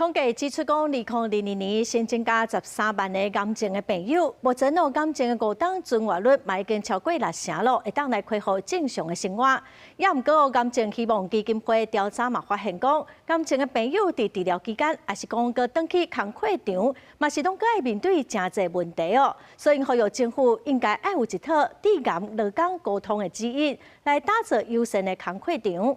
統計指出講，2022年新增加13萬個癌症的病友，目前哦，癌症的五冬存活率嘛已經超過六成咯，會當來恢復正常的生活。也毋過哦，癌症希望基金會調查嘛發現講，癌症的病友佇治療期間，抑是講閣轉去工課場，嘛是攏閣愛面對誠濟問題哦。所以呼籲政府應該愛有一套致癌勞工溝通的指引，來打造友善的工課場。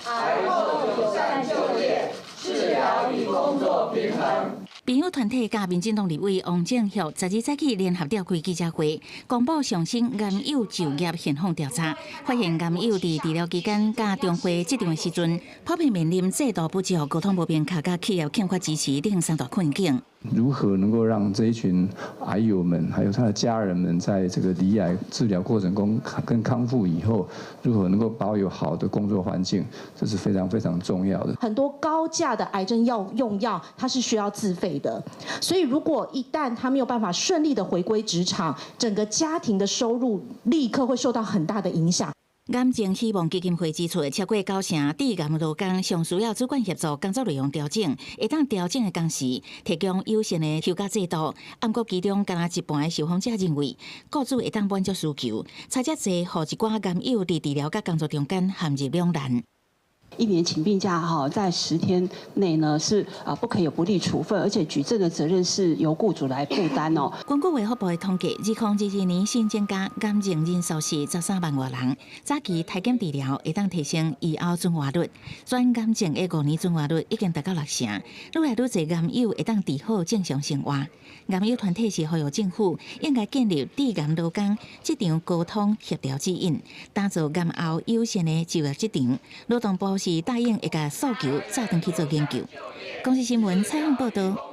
癌後友善就業，治療與工作平衡。病友團體佮民進黨立委王正學十二早起聯合召開記者會，公布上新癌友就業現況調查，發現癌友佇治療期間佮重回職場的時陣，普遍面臨制度不足、溝通無明確、佮企業欠缺支持等三大困境。如何能夠讓這一群癌友們，還有他的家人們，在這個罹癌治療過程中跟康復以後，如何能夠保有好的工作環境，這是非常非常重要的。很多高價的癌症藥用藥，它是需要自費的，所以如果一旦他沒有辦法順利的回歸職場，整個家庭的收入立刻會受到很大的影響。癌症希望基金會指出，超過九成致癌勞工上需要主管協助工作內容調整，會當調整的同時，提供友善的休假制度。毋過其中，敢若一半的受訪者認為，雇主會當滿足需求，差遮濟，予一寡癌友佇治療佮工作中間陷入兩難。一年請病假哈，在10天內呢是啊不可以有不利處分，而且舉證的責任是由雇主來負擔哦。根據衛福部的統計，2022年新增加癌症人數是13萬外人。早期篩檢治療會當提升預後存活率，全癌症的五年存活率已經達到六成。愈來愈濟癌友會當治好正常生活。癌友團體是呼籲政府應該建立致癌勞工職場溝通協調指引，打造癌後友善的就業職場。勞動部是答應會共訴求載轉去做研究。公視新聞採訪報道。